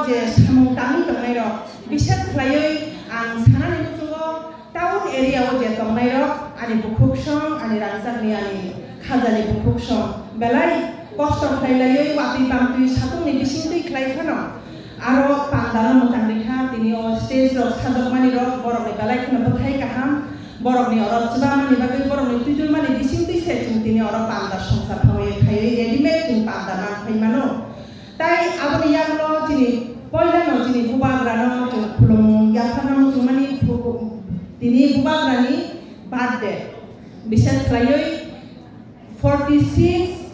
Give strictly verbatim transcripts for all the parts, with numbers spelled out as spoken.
je samung tangwi tongnairok, bises khlaiwi ang sanani muchungo town area o je tongnairok, ani bukhuk song, ani rangchakni, ani khajani bukhuk song belai kosto khlai laiwi watwi bangtwi sakungni bisingtwi khlai phano aro pandano mwchang rikha, tini o stage rok sajokmani rok borokni belai kheno bwthai kaham, borokni oro chwbamani bagwi, borokni twijulmani bisingtwi se chwng tini oro panda songcha phaiwi khaiwi readymade chwng panda man phai mano. Tai aboni yagulo chini poilano chini bubagrano chwng khulumung yapharna muchungmani phu-, tini bubagrani birthday. Bises khlaiwi forty six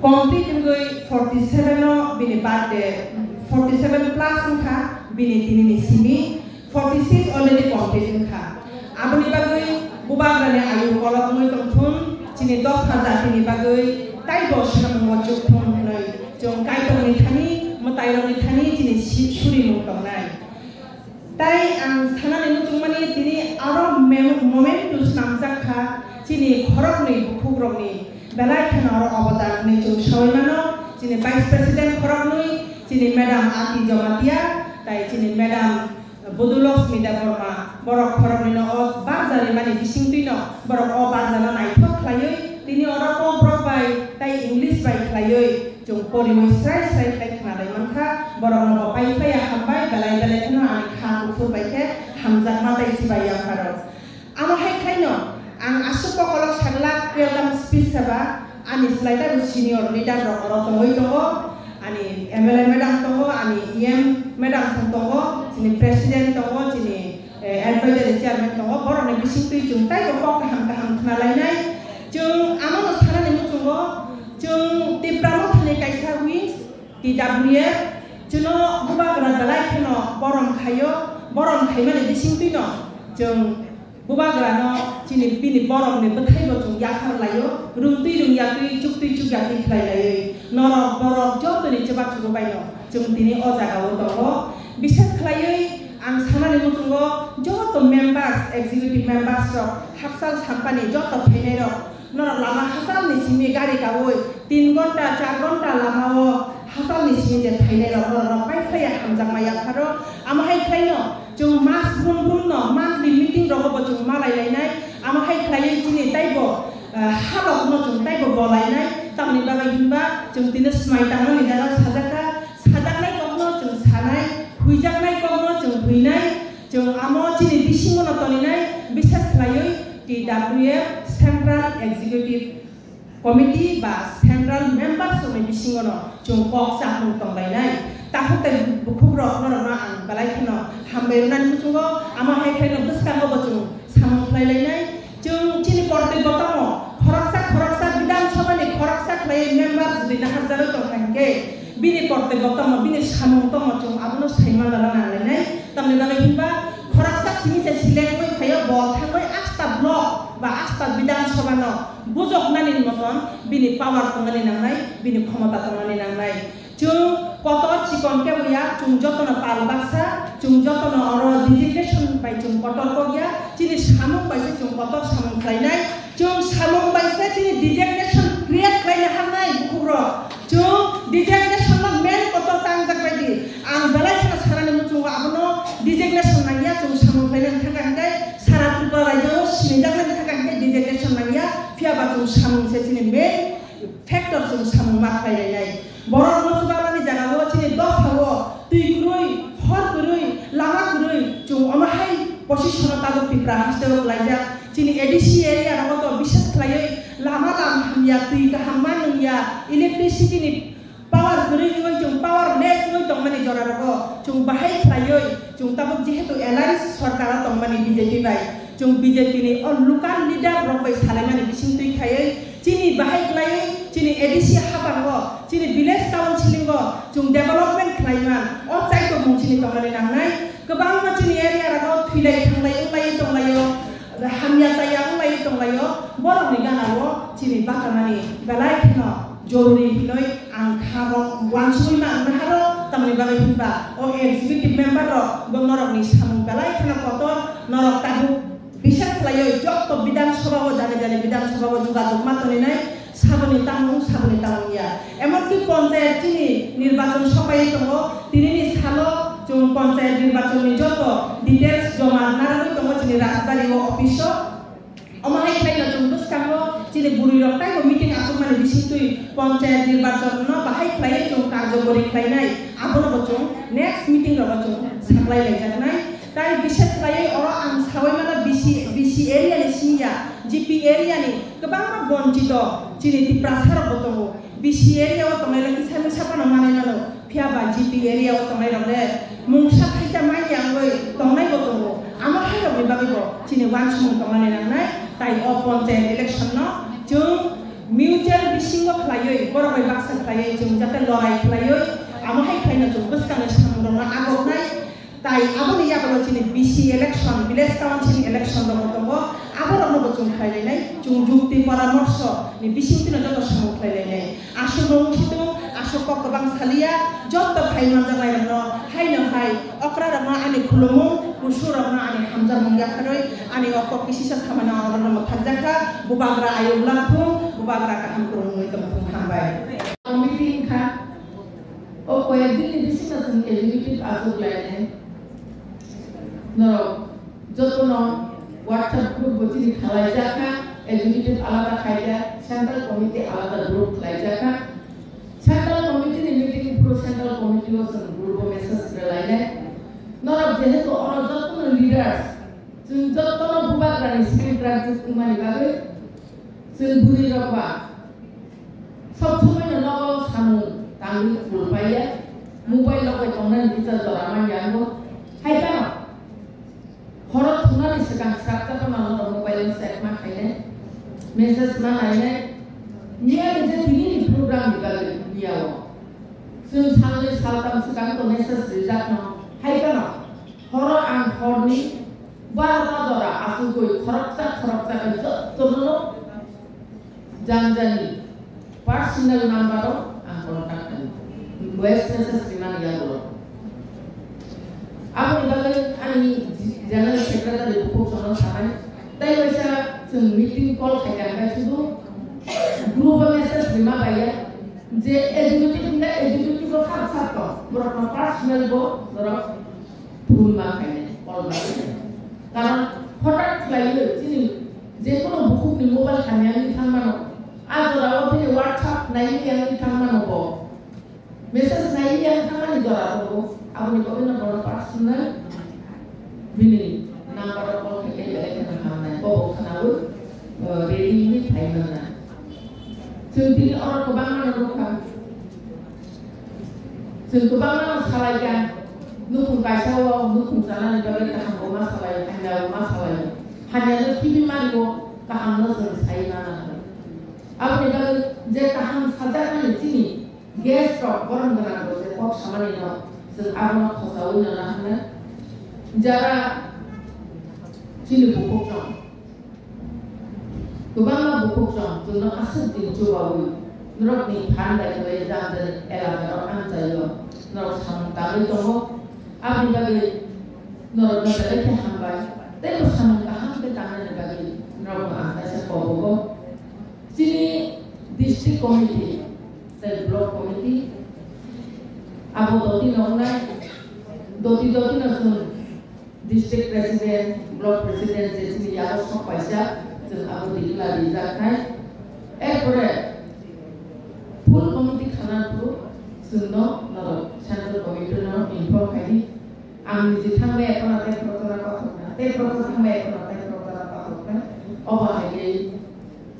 complete wngwi forty seven o bini birthday, forty seven plus wngkha bini tinini simi. Forty six already complete wngkha. Aboni bagwi bubagrani ayu kolokmwi tongthun, chini dopha jatini bagwi taibo samungo chukthun hwnwi chwng Kaitorni thani, mwtairokni thani chini si-, surimung tongnai. Tai ang sanani muchungmani tini aro mem-, momentous namjak kha chini khoroknwi bukhukrokni belai kheno oro obodan hwnwi chwng sawi mano, chini Vice President khoroknwi, chini Madam Ati Jamatia, tai chini Madam Budulok Smita Borma, borok khoroknwino o barjani mani bisingtwino borok o barjano naithok khlaiwi, tini oro Kokborok bai tai English bai khlaiwi chwng poriwi srai srai khlai khna lai mankha, borokno bo pai phaiya hambai, belai belai kheno ani kha kuphur bai khe hamjakma tai chibai yapharo. Amo hai khlaino ang aswk kokolok saglak welcome speech saba, ani slai taibo senior leader rok oro tongwi tongo, ani M L A madam tongo, ani E M madam thang tongo, chini president tongo, chini, eh, advisory chairman tongo, borokni bisingtwi chwng taibo kok kaham kaham khna lainai. Chwng amono sanani muchungo, chwng Tipra Mothani kaisa wings, T W F, chwngno bubagra belai kheno borom khaio, borom khaimani bisingtwino chwng bubagrano chini bini boromni bwthaibo chwng yaphar laio, rwngtwi rwngyatwi, chuktwi chukyatwi khlai laiwi. Norok borok jotoni chubachu baino chwng tini o jagao tongo. Bises khlaiwi ang sanani muchungo joto members, executive members rok, hakchal sampani joto phainairok, norok lama hachalni simi gari kaui tin gonta, char gonta lamao hachalni simi je phainairok norokno pai phaiya hamjakma yapharo. Amo hai khlaino chwng mas brum brumno monthly meeting rogo bo chwng malai lainai. Amo hai khlaiwi chini taibo, eh, halokno chwng taibo bolainai. Tamni bagwi hinba chwng tini swmai tangmani jaga sajak kha. Sajaknai kokno chwng sanai, huijaknai kokno chwng huinai. Chwng amo chini bisingono toninai, bises khlaiwi T W F Central Executive Committee ba Central Members rokni bisingono chwng kok chakmung tonglainai. Takhuk tai bukhukrok norokno ang belai kheno hambai rwnani muchungo, amo hai khlaino bwskango bo chwng samung khlai lainai. Chwng chini kortoi botamo khoroksa khoroksa Bidhan Sabhani khoroksa khlai member jodi naharjagwi tongkha hinkhe, bini kortoi botamo, bini samung tamo chwng abono saimano rana lainai. Tamni bagwi hinba khoroksa simi se select wi phaio, bo thangwi asta block ba asta Bidhan Sabhano bujoknani moton bini power tongnani nangnai, bini khomota tongnani nangnai. Chwng kotor chikon kebo ya, chwng jotono pal baksa, chwng jotono oro designation bai chwng kotor kok ya, chini samung bai se chwng kotor samung khlainai, chwng samung bai se chini designation create khlaina hangnai bukhukrok. Chwng designation no main kotor tangjak bai di. Ang belai kheno sanani muchungo abono designation nangya, chwng samung khlainani thangkha hinkhe sara Tripura rajyo o sinijaknani thangkha hinkhe designation nangya, phiya ba chwng samung se chini main factor chwng samung ma khlai lainai. Borok no chubamani jaga o chini dopha o twi kwrwi, hor kwrwi, lama kwrwi chwng omo hai position o tabuk Tripura haste o klaijak. Chini A D C area rogo to bises khlaiwi lama lam hamya, twi kaham ma nungya, electricity ni power kwrwi wngwi chwng powerless wngwi tongmani jora rogo chwng bahai khlaiwi chwng tabuk jehetu alliance sorkar o tongmani B J P bai, chwng B J P ni o local leader rok bai salaimani bisingtwi khaiwi chini bahai khlaiwi chini A D C habango, chini village council o chwng development khlaiman o chaitokmung chini tongmani nangnai. Kwbangma chini area rogo thwilai thanglai wnglaiwi tonglaio, hamya chaya wnglaiwi tonglaio, borokni gana o chini bachanani belai kheno joruri hinwi ang kha rok uansugwi ma ang naharo, tamni bagwi hinba o executive member rok bo norokni samung belai kheno kotor, norok tabuk bises khlaiwi jotto Bidhan Sabha o, jani jani Bidhan Sabha o jogajog ma toninai, saboni tamung, saboni tamung ya. Emonki ponchayat chini nirbachon sopai Tongo, tinini salo chwng panchayat nirbachon ni joto details joma narwgwi tongo chini Rajbari o office o. Omo hai khlaino chwng bwskango chini bwrwi rok taibo meeting achukmani bisingtwi panchayat nirbachon no bahai khlaiwi chwng karjokori khlainai, abono bo chwng next meeting rogo chwng saklai laijaknai. Tai bishes khlaiwi oro ang sawi mano B C, B C area ni singya, G P area ni kwbangma bonchito chini Tiprasa rok bo tongo. B C area o tongnai rok kisa misa phano manai mano, phiya ba G P area o tongnai rok le mungsa thaisa manya wngwi tongnai bo tongo. Amo hai rok ni bagwi bo chini uansukmung tongmani nangnai. Tai o panchayat election no chwng mutual bisingo khlaiwi, borok bai baksa khlaiwi chwng jate lorai khlaiwi, amo hai khlaino chwng bwskangni samung rokno agoknai. Tai aboni yagulo chini B C election, village council election rokbo tongo, aborokno bo chwng khlai lainai, chwng jukti poramorso ni bisingtwino joto samung khlai lainai. Aswk rong situng, aswk kok kwbang salia, joto phai manjaknairokno haino hai okrarokno ani khulumung, kusurokno ani hamjakmung yapharwi, ani o kok kisisa samano aborokno mwthakjakha, Bubagra ayuk langthung, Bubagra kaham kwrwngwi tongthung, hambai. Meeting kha. O koyek din ni bisingo chwng executive achuk lainai. Norok jotono WhatsApp group bo chini khalaijak kha, executive alada khaijak, central committee alada group khlaijak kha. Central committee ni meeting phuru central committee o chwng group o message rwlainai. Norok jehetu oro jotono leaders, chwng jotono Bubagra ni central wngmani bagwi chwng bwrwi rok ba Sob somoi no nogo samung tangwi kulpaiya, mobile loge tongnani bichar jora manya ango. Hai phano horo thungnani swkang srapta phano norok mobile no check ma khainai, message ma nainai. Miya ni je tini ni program ni bagwi miya o chwng salnwi saltam swkang to message rijak no. Hai phano horo ang horni barota jora asugwi khoroksa khoroksa khe jotono Jani jani personal number o ang contact khlainai. Voice message rimani yagulo. Aboni bagwi ani general secretary bukhuk chwngno sanai. Tai waisa chwng meeting call khaikha, hwnkhe sudu group o message rima baiya je executive hwnkhe executive o sak sak tong. Borokno personal bo borok phone ma khainai, call ma khainai. Karon hotat khlaiwi chini jekono bukhukni mobile hamya wngwi thangmano, a jorao bini WhatsApp naiwi wngwi thangmano bo. Message naiwi wng thangmani jora tongo, aboni bagwino bono personal bini number o call khaikhe belai kheno hamnai, bobo khnaui, eh, ready wngwi phai mannai. Chwng tini oro kwbangmano nukha. Chwng kwbangmano salaikha, nukhung kaisa o nukhung chanani bagwi kaham bo ma salai, hamya bo ma salai. Hamya no khibi mari o, kaham no chwng sai mana. Aboni bagwi je kaham sajakmani chini guest rok, borom gwnang rok je kok samani no chwng abono khosaui no naharnai. Jara chini bukhuk rok, kwbangma bukhuk chwng chwngno aswk din chubaui norokni phan bai kwlai jang jani elaka rok amchaio norok samung tangwi tongo. Aboni bagwi norokno belai khe hambai. Teibo samung kaham khe tangnani bagwi norokno ang kaisa kobogo. Chini district committee tei block committee abo doti no wngnai, doti doti no chwng District President, Block President je chini yago sok paisa, chwng abo declare rijak nai. Erpore full committee khana phuru chwngno norok Central Committee no inform khai di. Ang niji thangbai ekhorno tei khoroksa pathokna, tei khoroksa thangbai ekhorno tei khoroksa pathokna. Obo hai khe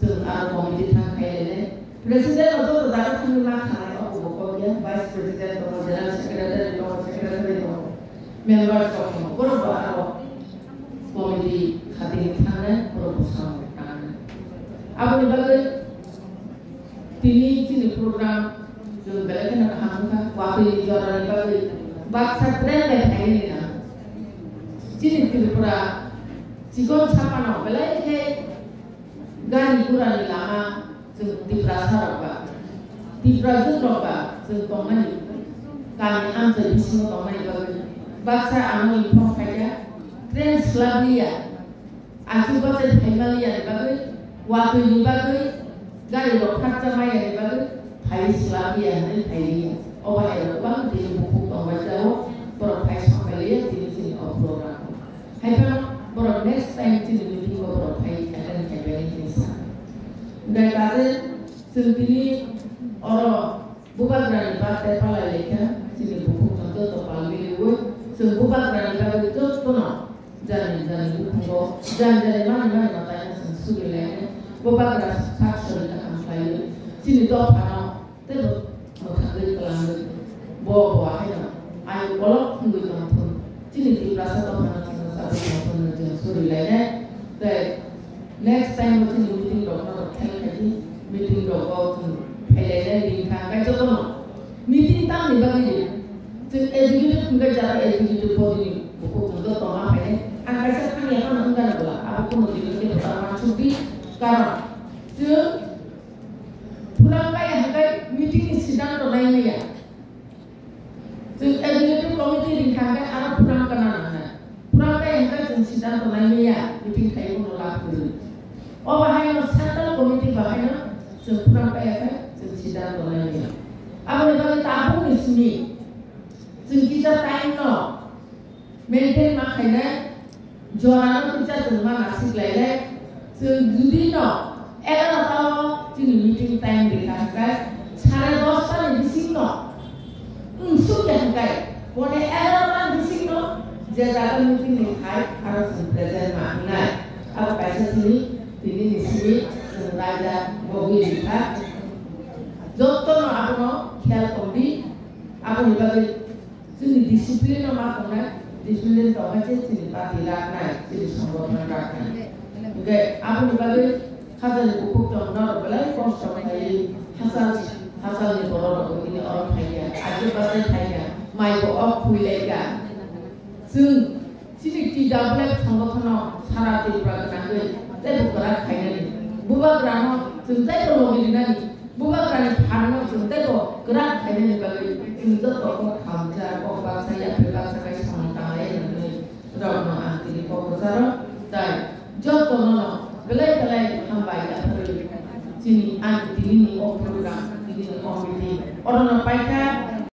Chwng aro committee thang khai le le. President no joto jaga thangwi ma khanai, o bo kok ya, vice president tongo, general secretary tongo, secretary tongo, members tongo, borok bo aro committee khating thangnai, borok bo samung tangnai. Aboni bagwi tini chini program chwng belai kheno kaham wngkha, watwi jorani bagwi baksa train bai phaini na. Chini Tripura chikon saphano belai khe Gari gurani lama chwng Tiprasa rok ba, Tiprajwk rok ba chwng tongmani, kami amchai bisingo tongmani bagwi baksa ano inform khaikha, train swlabliya, achuk bachai phaimaliya ni bagwi, watwi ni bagwi, gari rok khakcha maya ni bagwi phai swlabliya hinwi phailiya. Obo hai rok bang tini bukhuk tongbai jao, borok phai sambai liya tini chini o program o. Hai phano borok next time chini meeting o borok phai attend khai bai tini sa. Gai kaje chwng tini oro Bubagrani birthday palai laikha, chini bukhuk chwng joto pal miliwi, chwng Bubagrani bagwi jotono jani jani bukhugo, jani jani mani mani mwtaino chwng suri lainai, Bubagra sak sori kaham khlaiwi, chini dophano teibo mwthangwi kwlangwi, bo bo haino ayo kolok wngwi tongthun, chini Tiprasa dophano chwngno chabwi tongthun hwnwi chwng suri lainai, tei Next time o chini meeting rok no rok thai khai di, meeting rok o chwng phailai nai ring kha, hwnkhe jotono meeting tamni bagwi di. Chwng executive hwnkhe jara executive body ni bukhuk chwng joto ma phainai. Ang kaisa thang ya phano wngkha na bwla, abo kuno dino khe bwsa ma chuk di. Karon chwng phurang kaya hwnkhe meeting ni siddhanto nai maya. Chwng executive committee ring kha hwnkhe aro phurang kana nangnai. Phurang kaya hwnkhe chwng siddhanto nai maya, meeting khai bono lab kwrwi. Obo haino central committee bo haino chwng phurang kaya khe chwng siddhanto nai maya. Aboni bagwi tabukni simi chwng kisa time no maintain ma khainai. Jorano teacher chwng ma nasik lainai. Chwng judi no egarota o chini meeting time rikha hwnkhe sare dosta ni bising no wngsuk ya hwnkhe pone egarota ni bising no je jaga meeting ni khai aro chwng present ma wngnai. Abo kaisa chini tini ni simi chwng raida bogwi rikha. Jotono abono khiyal tongdi. Aboni bagwi Chini discipline no ma tongnai, discipline tongkha se chini party raknai, chini songbothon raknai. Hwnkhe aboni bagwi khajani bukhuk tong norok belai kosto khaiwi hachal, hachalni borok rok tini oro thaiya, aje bachai thaiya, mai bo ok khuilaika. Chwng chini T W F songbothon no sara Tripura gwnangwi teibo kwrak khainani. Bubagrano chwng teibo logi rinani. Bubagrani pharno chwng teibo kwrak khainani bagwi chwng joto kok khamjak, kok baksa, yapri baksa khai samung tanglai hwnwi rokno ang tini kok kwcharo. Tai jotono no belai belai hambai yapharwi chini ani tinini o program, tinini o meeting. Orono paikha